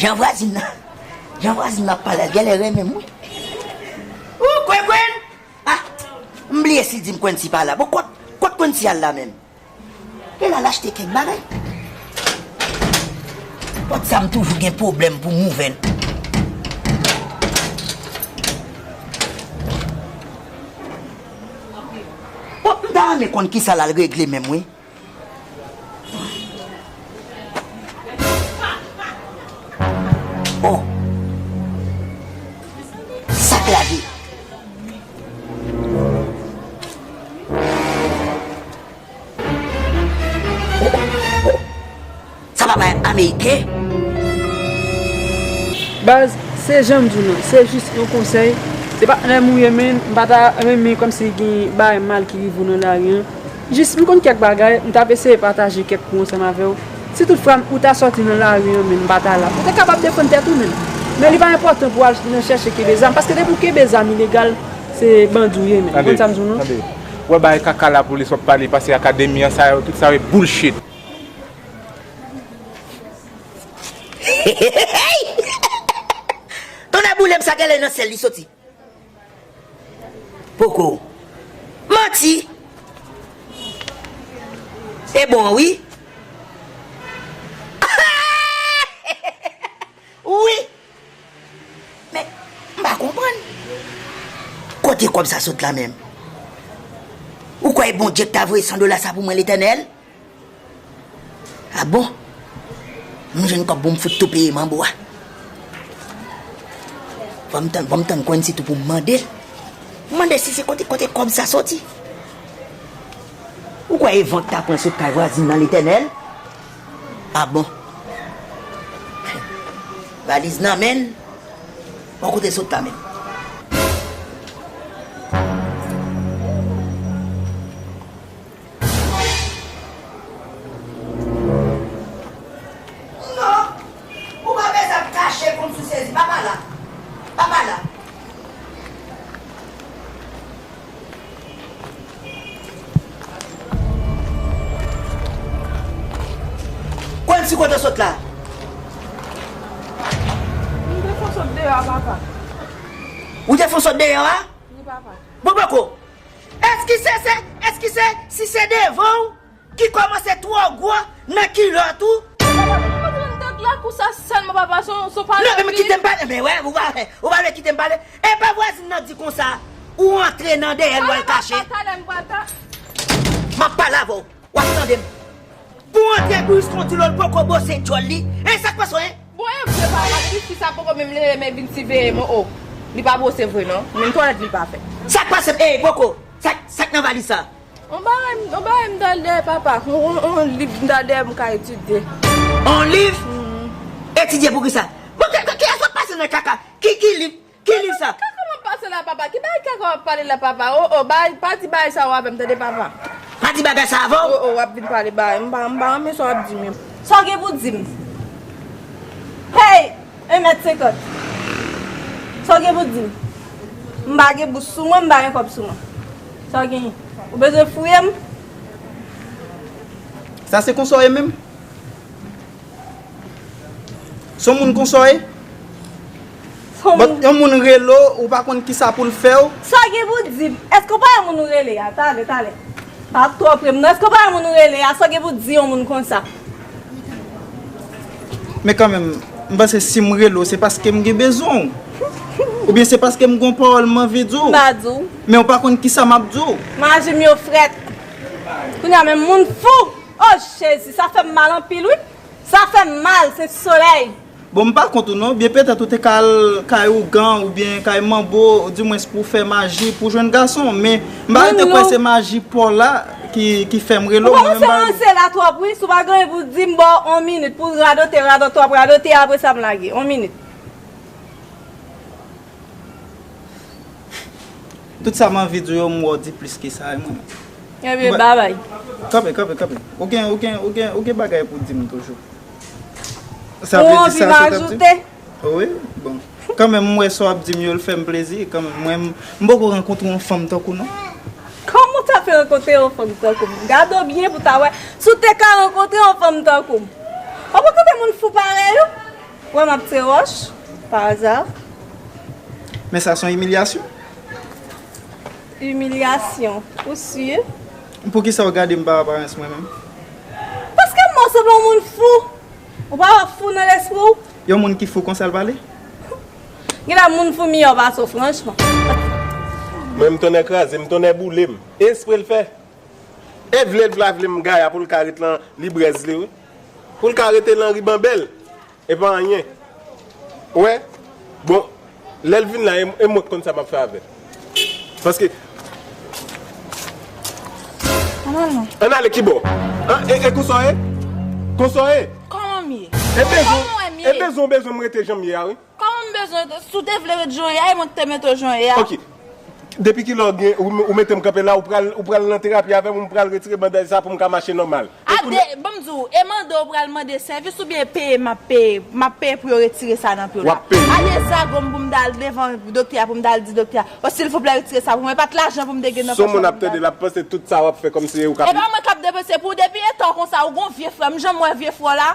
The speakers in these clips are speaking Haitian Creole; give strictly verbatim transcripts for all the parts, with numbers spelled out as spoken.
Jan vwazin nan, jan vwazin nan ap pale a, l genlè renmen m wi. Ou Kwenkwen? Ah, m bliye si l di m Kwensi pa la. Bon, kot, kot Kwensi al la menm? Genlè l al achte kèk bagay. Pòt sa m toujou gen pwoblèm pou m ouvè l. Bon, m ta renmen konn kisa l al regle menm wi. Oh. Sa k lage. Oh, oh, oh. Sa pa bay ameriken? Baz, se jan m di w nan, se jis yon konsèy. Se patnè m ou ye, men m pa ta renmen kòmsi gen bagay mal ki rive w nan lari an. Jis, m konn kèk bagay, m t ap eseye pataje kèk kou ansanm avè w. Si toutfwa ou ta sòti nan lari an, men m pa ta la. Ou te kapab defann tèt ou, men. Men li pa enpòtan pou w al nan chèche kenbe zam, paske depi w kenbe zam ilegal, se bandi w ye, men. Ou konn sa m di w, non? Tande, ou wè bagay kaka lapolis w ap pale, pase akademi an, sa yo, tout sa yo e bullshit. Tonnè boule m, sa genlè nan syèl li soti. Poko. Manti. E bon, wi. Wi. Men, m pa konprann. Kote kòb sa sot la menm? Ou kwè e Bondye k ta voye san dola sa pou mwen, Letènèl? Ah bon? M jwenn kòb pou m fout tou peye manbo a. Fò m tann, fò m tann Kwensi tou pou m mande l. M mande si se kote, kote kòb sa soti. Ou kwè e van k ta pran sot kay vwazin nan, Letènèl? Ah bon? Valiz nan men l. Bon, kote sot la menm? Non, ou pa bezwen ap kache kòmsi w sezi. Papa la. Papa la. Kwensi, kote w sot la? M te fon sot deyò a, papa. Ou te fon sot deyò a? Wi, papa. Bon, poko. Èske se, se, èske se, si se devan w ki kòmanse twò gwo nan kilòt ou? Papa, m konn tèt la kou sa sèlman, papa, son, son pale. Non, men kite m pale, men wè, ou pa, ou pa vle kite m pale. E pa vwazin nan di konsa, ou antre nan dèyè l, w al kache. Talè m pral ta. M ap pale avè w, w ap tande m. Pou antre bris konti lò l poko bwose djòl li. E sa k pase w, en? Bon, e vre, papa, depi fi sa poko menm leve men vin siveye mwen, o. Li pa bwose vre, non. Menm twalèt li pa fè. Sa k pase m? Ey, poko. Sa, sa k nan valiz sa? On bagay, on bagay m t al dèyè papa. On, on, on liv m t al dèyè m ka etidye. On liv? Etidye pou ki sa? Bon, ki, ki, kiyès w ap pase nan kaka? Ki, ki liv? Ki liv sa? Kaka m ap pase la, papa. Ki bagay kaka w ap pale la, papa? O, o, bagay, pa di bagay sa yo avè m, tande, papa. Pa di bagay sa avè w? O, o, w ap vin pale bagay. M pa, m pa renmen sa w ap di m yo. Sa w gen pou di m? Hey! En mèt senkant. Sa w gen pou di m? M pa gen bous sou mwen, m pa gen kòb sou mwen. Sa w genyen? Ou bezwen fouye m? Sa se konsa w ye menm? Se yon moun konsa w ye? Bon, yon moun rele w, ou pa konn kisa pou l fè w? Sa w gen pou di m? Èske w pa wè moun ou rele a? Talè, talè. Pa twò pre m non. Èske w pa wè moun ou rele a? Sa w gen pou di yon moun konsa? Men kanmenm, m panse si m rele w, se paske m gen bezwen w. Oubyen se paske m gen yon pawòl m anvi di w. M pa di w. Men w pa konn kisa m ap di w. Maji m yo frèt. Kounye a menm moun fou. O Jezi, sa fè m mal anpil wi. Sa fè m mal, Sent Solèy. Bon, m pa kont ou non. Byen petèt ou te ka al kay ougan oubyen kay manbo, dimwens pou w fè maji, pou w jwenn gason. Men m pa rete kwè se maji pa w la ki, ki fè m rele w. Ou kòmanse ranse la twòp wi. Si w pa gen anyen pou di m, ba w yon minit pou w radote, radote, w ap radote, apre sa m lage. Yon minit. Tout sa m anvi di w yo, m wè w di plis ke sa, wi, mwen. Ebyen, babay. Kanpe, kanpe, kanpe. Ou gen, ou gen, ou gen, ou gen bagay pou di m toujou. Sa vle di sa, sa w t ap di? Ou anvi m ajoute? Wi, bon. Kanmenm, m wè sa w ap di m yo, l fè m plezi. Kanmenm, mwen, m, m poko rankontre yon fanm tankou w non. Kòman w ta fè rankontre yon fanm tankou m? Gade w byen pou w ta wè. Si w te ka rankontre yon fanm tankou m. Ou pa konnen moun fou parèy ou? Wè m ap tire wòch, pa aza. Men sa se yon imilyasyon. Imilyasyon. Ou si? Poukisa w gade m pa aparans mwen menm? Paske m wè w sanble yon moun fou. Ou pa wè fou nan lespri w? Yon moun ki fou konsa l pale? Gen la moun fou miyò pase w franchman. Mwen m tonnè kraze m, tonnè boule m. E espre l fè. E vle l pa vle m gaya pou l ka ret lan librèz li wi. Pou l ka rete lan ribanbèl. E pa anyen. Ou wè? Bon, lè l vin la, e, e mwen k konn sa m ap fè avè l. Paske. Ann al non. Ann ale kibò? An, e, e konsa w ye? Konsa w ye? Kòman m ye? E bezwen, Kòman w wè m e ye? Bezwen w bezwen m rete jan m ye a wi. Kòman m bezwen, si w te vle ret jan w ye a, e mwen ki te mete w jan w ye a. Ok. Depi kilè w gen, ou, ou mete m kanpe la, ou pral, ou pral nan terapi avè m, ou pral retire bandaj sa pou m ka mache nòmal. E A kounye- de, ban m di w, e mande w pral mande sèvis oubyen e peye m ap peye, m ap peye pou yo retire sa nan pye w W la. ap peye. A de zago m pou m ta al devan doktè a, pou m ta al di doktè a, o silvouplè retire sa pou mwen, e pa t lajan pou m te gen nan Son pòch moun mwen ap pou m ta tande l ap panse tout sa w ap fè kòmsi e ou k E ap. pa mwen k ap depanse pou w, depi eta w konsa, ou gon vye frè m, janm wè vye frè w la.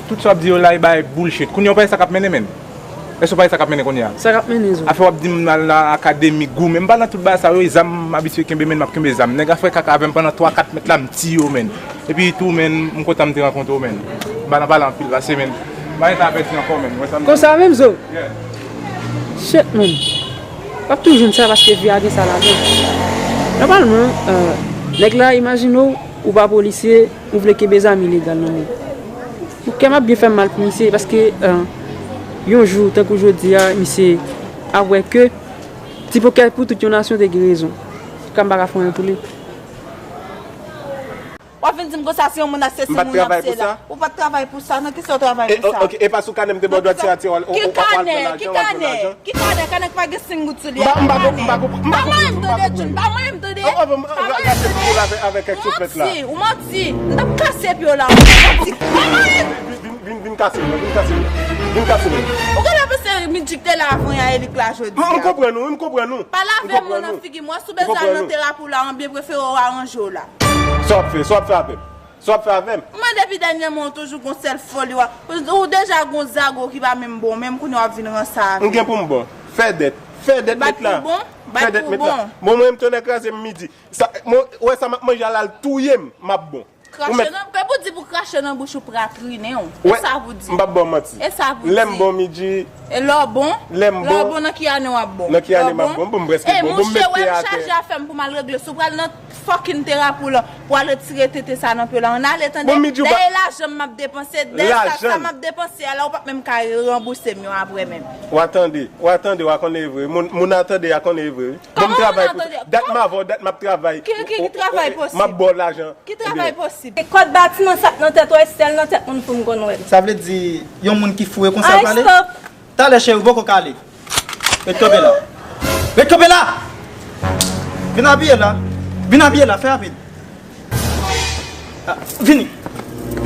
Tout sa w ap di yo la, e bay bullshit. Kounye a, w pa wè sa k ap mennen, menn? Èske w pa wè sa k ap mennen kounye a? Sa k ap mennen zo? Afè w ap di m al nan akademi goumen. M pa nan tout bagay sa yo, e zam m abitye kenbe, menn, m ap kenbe zam. Nèg a fè kaka avè m pandan twa kat mèt la, m tiye yo, menn. Epi tou, menn, m kontan m te rankontre w, menn. M pa nan pale anpil, pase, menn. M pa gen tan a pèdi ankò, menn. Wè sa m di? Konsa menm zo? Yeah. Shit, man. W ap toujou jwenn sa paske vi a gen sa ladan. Nòmalman, euh, nèg la, imajine w, ou pa polisye, ou vle kenbe zam ilegal nan men w. Bon, kè m ap byen fè m mal pou misye, paske, euh, yon jou, tankou jodi a, misye ap wè ke ti pokè pou tout yon nasyon te gen rezon. Ka m pa ka fè anyen pou li. W ap vin di m konsa se yon moun ap se, se moun ap se la. Ou pa t travay pou sa, nan kisa w travay pou sa? Ok, e pa sou kanè m te ba w dwèt siyati w al pran lajan, w al pran lajan. Ki kanè? Ki kanè? Kanè k pa gen senk goud sou li a. Ki kanè? Pa mwen m tande Jun, pa mwen m tande. Pa mwen m tande. Ou manti, ou manti. M t ap kase pye w la. Ou manti. Pa mwen. Vin, vin, vin kase m nan, vin kase m nan. Vin kase m nan. Ou genlè panse Midji k te la avan yè a e li k la jodi a. M konprann ou, wi, m konprann ou. Pa lave men w nan figi m, wè si w bezwen al nan terapi w la, an byen prefere w aranje w la. Sa w ap fè, sa w ap fè avè m? Sa w ap fè avè m? Mwen depi dènyèman ou toujou gon sèl foli w ap, ou deja gon zago ki pa menm bon, menm kounye a w ap vin ranse avè m. M gen pou m bon. Fè dèt. Fè dèt met la. Fè dèt met la. Bon, mwen m tonnè kraze m midi. Sa, mwen, wè sa m ap manje a la l touye m, m ap bon. Ou mèt. Krache nan, ke pou di pou krache nan bouch ou pou ratrinen w. E sa pou di. M p ap ba w manti. E sa pou di. Lè m bon midi. E lè w bon? Lè m bon. Lè w bon nan ki ane w ap bon? Nan ki ane m ap bon? Bon, m prèske bon. Bon, m mete pye atè. E monchè, wè m chaje afè m pou m al regle. Si w pral nan fucking terapi w lan, pou al retire tete sa nan pye w la, ann ale tande. Dèyè lajan m ap depanse, dèyè sa, sa m ap depanse a la, ou p ap menm ka ranbouse m yo apre menm. W a tande, w a tande, w a konnen e vre. Moun, moun a tande, a konnen e vre wi. Bon, m travay pou sa. Dat m avè w, dat m ap travay. Ki, ki, ki travay posib? M ap ba w lajan. Ki travay posib? E kòd batiman sa k nan tèt ou, e sèl nan tèt moun fou m konn wè l. Sa vle di, yon moun ki fou e konsa l pale? Ay, stop! Talè, cheri, ou poko ka ale. Ret kanpe la. Ret kanpe la! Vin apiye la. Vin apiye la, fè rapid. Ah, vini.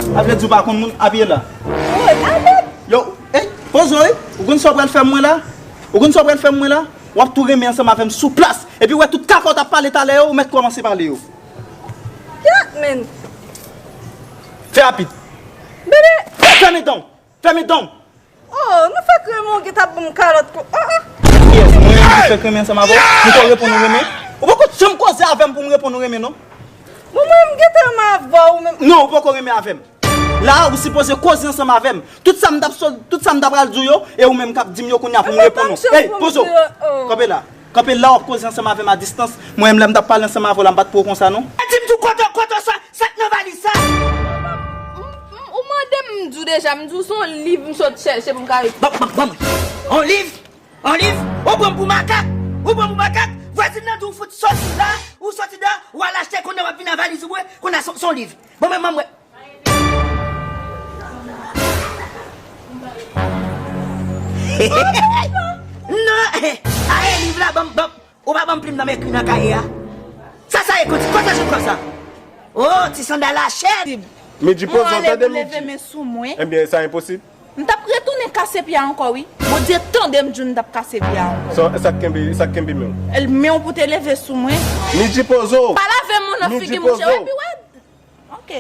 Sa vle di ou pa konn moun, apiye la. Yo, ey, poze w, ey. Ou konn sa w pral fè mwen la? Ou konn sa w pral fè mwen la? W ap tou renmen ansanm avè m sou plas. Epi w wè tout kaka w t ap pale talè yo, ou mèt kòmanse pale yo. Yak, men. Fè rapid. Bebe. Fèmen dan w. Fèmen dan w. Oh, nou fèk renmen w gen t ap ban m kalòt kou. Oh, oh. Kiyès? Mwen menm ki fèk renmen ansanm avè w? Mwen fè w reponn ou renmen? Ou poko janm koze avè m pou m reponn ou renmen, non. Bon, mwen, m gentan renmen avè w, ou menm. Non, ou poko renmen avè m. La a, ou sipoze koze ansanm avè m. Tout sa m t ap so-, tout sa m ta pral di w yo, e ou menm k ap di m yo kounye a pou m reponn ou. Ey, poze w. Kanpe la. Kanpe la, w ap koze ansanm avè m a distans. Mwen menm, lè m t ap pale ansanm avè w la, m pa t pran w konsa, non. Di m tou kote, kote sa, sa k nan valiz sa? M, m, ou mande m, m di w deja, m di w se yon liv m sot chèche pou m ka. Ban, ban, ban mwen. On liv? On liv? Ou pran m pou makak? Ou pran m pou makak? Vwazin nan di w fout soti la, ou soti la, ou al achte kounye a w ap vin a valiz ou vre, kounye a se, se yon liv. Bon, men, ban mwen. Non, ale liv la, ban m, ban m. Ou pa ban m plim nan m ekri nan kaye a. Sa, sa ye, kote, kote sou konsa? Oh, ti sandal a chèn. Midi poze w tande Midi. Leve men sou mwen. Ebyen, sa enposib. M t ap retounen kase pye a ankò, wi. Bondye tande m di w m t ap kase pye a ankò. Sa, sa k kenbe, sa k kenbe men w? Men w pou te leve sou mwen. Midi poze w. Pa lave men w nan figi m, monchè, epi wè. Ok.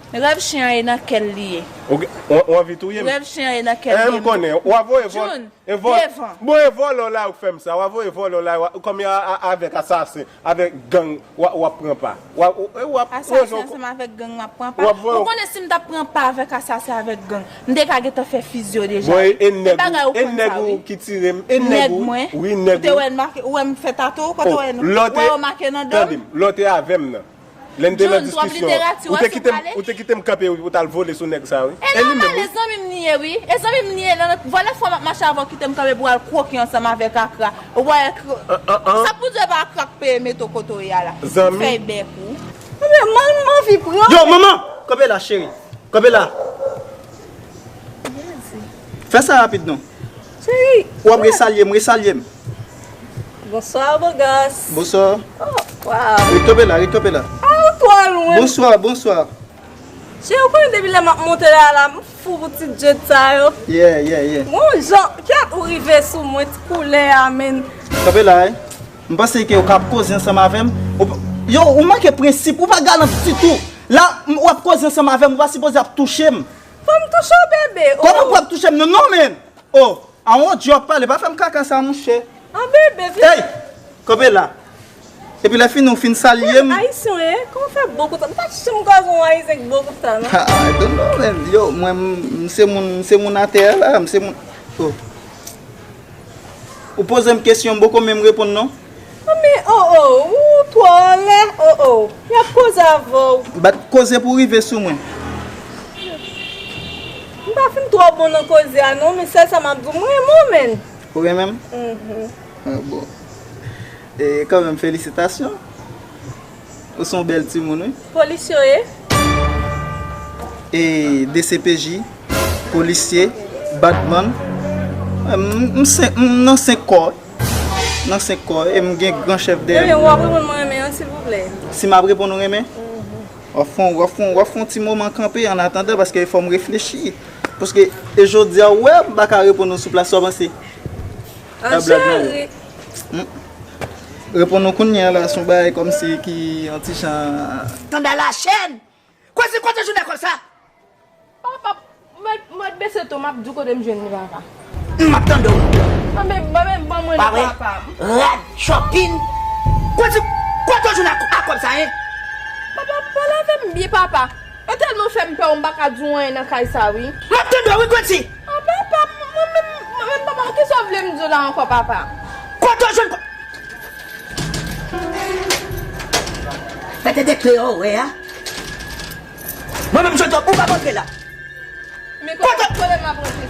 Rèv chen an e nan kè l li ye. Ou, ou, ou anvi touye m? Rèv chen an e nan kè l li ye. M konnen. W a voye vòl. Jun, e vòl. Devan. Bon, e vòlò la ou k fè m sa. W a voye vòlò la, w a, kòm a, a, avèk asasen, avèk gang, w a, w ap pran pa. W a, w, w ap pran. Asasen ansanm avèk gang, m ap pran pa. W ap voye. Ou konnen si m t ap pran pa avèk asasen, avèk gang, m te ka gentan fè fizi yo deja. Bon, e, e nèg ou, e nèg ou ki tire m, e nèg ou, wi, nèg ou. Ou te wè n make, ou wè m fè tatou, kote w wè nou? Ou wè yo make nan do m? Tande m, lè w te avè m nan. Lè n te nan diskisyon an, ou te kite m, ou te kite m kanpe wi pou w t al vole sou nèg sa wi. E li menm wi. E zanmi m li ye wi. E zanmi m li ye. Nan vòlè fwa m ap mache avè w kite m kanpe pou w al kwoke ansanm avèk Akra. Ou wè sa pou di e pa Akra k peye meto kote w ye a la. Zanmi. Fèy bèk ou. Ebyen, man, m anvi pran. Yo, manman! Kanpe la, cheri. Kanpe la. Fè sa rapid non. Cheri. W ap resalye m, resalye m. Bonswa, bogòs. Bonswa. Oh, waw. Ret kanpe la, ret kanpe la. Ah, ou twò lwen. Bonswa, bonswa. Cheri, ou konnen depi lè m ap monte la, la, m fou pou ti djed sa yo. Yeah, yeah, yeah. Bon, jan, kèt ou rive sou mwen, ti koulè a, menn. Kanpe la, wi. M panse ke w ka ap koze ansanm avè m. Ou p-, yo, ou manke prensip, ou pa galant ditou. La, m, w ap koze ansanm avè m, ou pa sipoze ap touche m. Fò m touche w, bebe. Kòman pou w ap touche m? Non, non, menn. Oh, a yon djòb pale, pa fè m kaka sa, monchè. Ah, bebe, vin. Ey! Kanpe la. Epi lè fini, ou fin salye m. Ayisyen w ye? Kòman w fè bo konsa? M pa janm kwaze yon ayisyen ki bo konsa, non. Ha, I don't know, man. Yo, mwen, m, m se moun, m se moun atè a la, m se moun. Oh. Ou poze m kesyon, m poko menm reponn, non. Anben, oh, oh, ou twò anlè, oh, oh. Y ap koze avè w. Bat koze pou rive sou mwen. M pa fin twò bon nan koze a, non, men sèl sa m ap di w, m renmen w, menn. Ou renmen m? Mhm. Ah, bon. E, kanmenm, felisitasyon. Ou se yon bèl timoun, wi. Polis yo ye? E, D C P J, polisye, batman. M, m, m nan senk kò. Nan senk kò, e m gen gran chèf dèyè m. Ebyen, w ap reponn mwen renmen an, silvouplè. Si m ap reponn ou renmen? Mhm. W ap fè, w ap fè, w ap fè yon ti moman kanpe an atandan, paske fò m reflechi. Paske, e jodi a, ou wè, m pa ka reponn ou sou plas, w ap panse. Ah, cheri. Hmm. Reponn ou kounye a la, se yon bagay kòmsi ki yon ti jan. Tande la chèn! Kwezi kote jounen konsa? Papa, mwen, mwen bese to, m ap di w kote m jwenn li, papa. M ap tande w. Ban mwen, ban mwen, ban mwen li, papa. Rad, chòpin. Kwezi, kote w jwenn ak, ak kòb sa, en? Papa, pale avè m byen, papa. Yo tèlman fè m pè, m pa ka di w anyen nan kay sa, wi. M ap tande w, wi, Kwezi. Ah, papa, mwen menm, mwen menm, papa, kisa w vle m di w la ankò, papa? Kote w jwenn kò-, mete de kle yo, wè a. Mwen menm, jodi a, ou p ap antre la. Men kote, kote m ap rantre?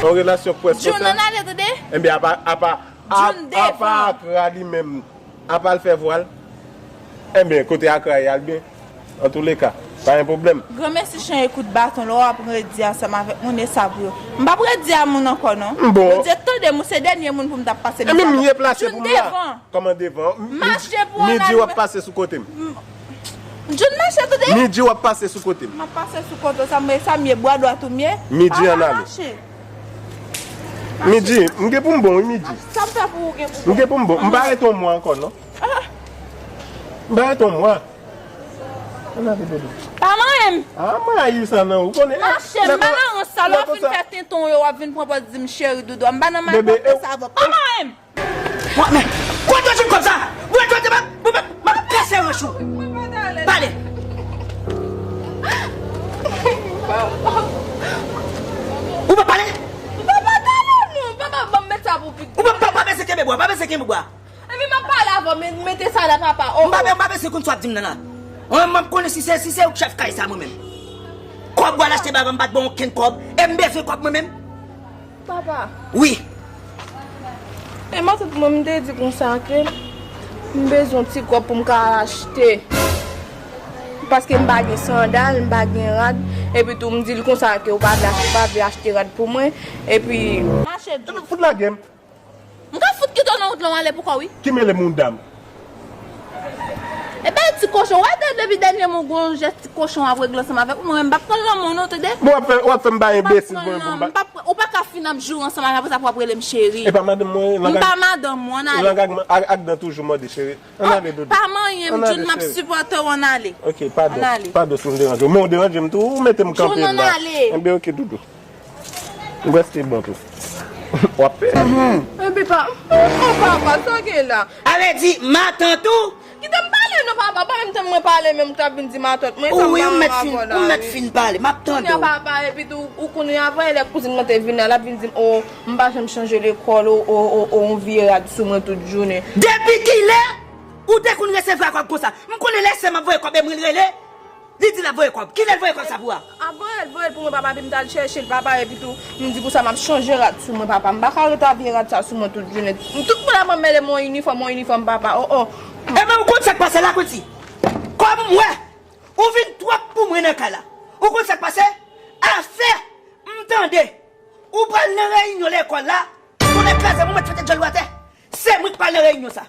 Yon relasyon pwès konsa. Jun, ann ale, tande? Enben, apa, apa, apa Akra li menm, apa l fè vwa l. Enben, kote Akra ye, al byen. Antouleka, pa gen pwoblèm. Granmèsi chen ye kout baton, lè w ap redi ansanm avèk moun, e sa pou yo. M p ap redi a moun ankò, non. Bon. Bondye tande m, ou se dènye moun pou m t ap pase mizè avè w. Enben, m ye plase pou m la. Jun devan. Kòman devan? M, m, mache pou w al. Midi w ap pase sou kote m. Jun mache, tande. Midi w ap pase sou kote m. M ap pase sou kote w, sa m ye, sa m ye, bwa dwat ou m ye. Midi ann ale. Mache. Midi, m gen pou m bon, wi, Midi. Sa m fè pou ou gen pou m bon? M gen pou m bon. M pa rete yon mwa ankò, non. Ah. M pa rete yon mwa. Ann ale, bebe. Pa manyen m. Ah, m rayi sa nan ou konnen. Mache, m pa nan rans sa. Lè w fin fè tenton w yo, w ap vin pran pòz di m cheri doudou. M pa nan malpwòpte sa avè w. Pa manyen m. Mwen, men, kote w jwenn kòb sa? Mwen, kote m ap, mwen, mwen, m ap kase ranch ou. Pale. Ou pa pale? Papa, tande non. Papa, ban m met sa pou pitit. Ou pa, pa, pa bezwen kenbe bwa, pa bezwen kenbe bwa. Epi m ap pale avè w, men mete sa la, papa. Oh, m pa, oh. M pa bezwen konn sa w ap di m nan la. Mwen, mwen, m konnen si se, si se ou k chèf kay sa, mwen menm. Kòb w al achte bagay, m pa t ba w okenn kòb. E m bezwen kòb mwen menm. Papa. Wi. E matant mwen, m te di konsa ke m bezwen yon ti kòb pou m ka al achte. Paske m pa gen sandal, m pa gen rad. Epi tou, m di l konsa ke ou pa vle achte, ou pa vle achte rad pou mwen. Epi. Mache di. Epi fout lage m. M ka fout kite w nan wout lan w ale pou kò w, wi. Ki mele mouda m? Ebyen ti kochon, wè de depi dènye mwa ou gon jès ti kochon w ap regle ansanm avèk mwen, mwen m p ap pran lanmò non, tande. Bon, w ap fè, w ap fè m bay enbesil pou mwen, pou m bay. Ou pa ka fin ap joure ansanm avèk mwen, apre sa pou w ap rele m cheri. E pa madanm mwen, m pa madanm mwen, ann ale. Lang ak, ak, ak dan toujou mande cheri. Ann ale, doudou. Pa manyen m, June, m ap sipòte w, ann ale. Ok, padon. Ann ale. Padon si m deranje w. Men w deranje m tou, ou mete m kanpe la. June, ann ale. Enben, ok, doudou. M prèske bon tou. W ap pè. Epi pa, oh, papa, sa gen la? Avè di, matant ou? Kite m pale non, papa, pa menm tan mwen pale, menm ou t ap vin di matant mwen, sa m pa renmen avè w la, wi. Ou mèt fin pale, m ap tande w. Kounye a, papa, epi tou, ou konnen avan yè lè kouzin mwen te vin la, l ap vin di m, oh, m pa janm chanje lekòl, oh, oh, oh, oh, yon vye rad sou mwen tout jounen. Depi kilè ou te konn resevwa kòb konsa? M konnen lè sè m ap voye kòb e mwen l rele. Li di l ap voye kòb. Kilè l voye kòb sa pou a? Avan l voye l pou mwen, papa, epi m t al chèche l, papa, epi tou, m di pou sa m ap chanje rad sou mwen, papa. M pa ka rete ak vye rad sa sou mwen tout jounen. M tout moun ap anmède m yon inifòm, yon inifòm, papa. Oh, oh. Ebyen, ou konn sa k pase la, Kwenti? Kòm m wè, ou vin twòp pou mwen nan kay la. Ou konn sa k pase? Afè, m tande, ou pral nan reyinyon lekòl la, konnen kraze, mwen mèt fete djòl ou atè. Se mwen k pral nan reyinyon sa.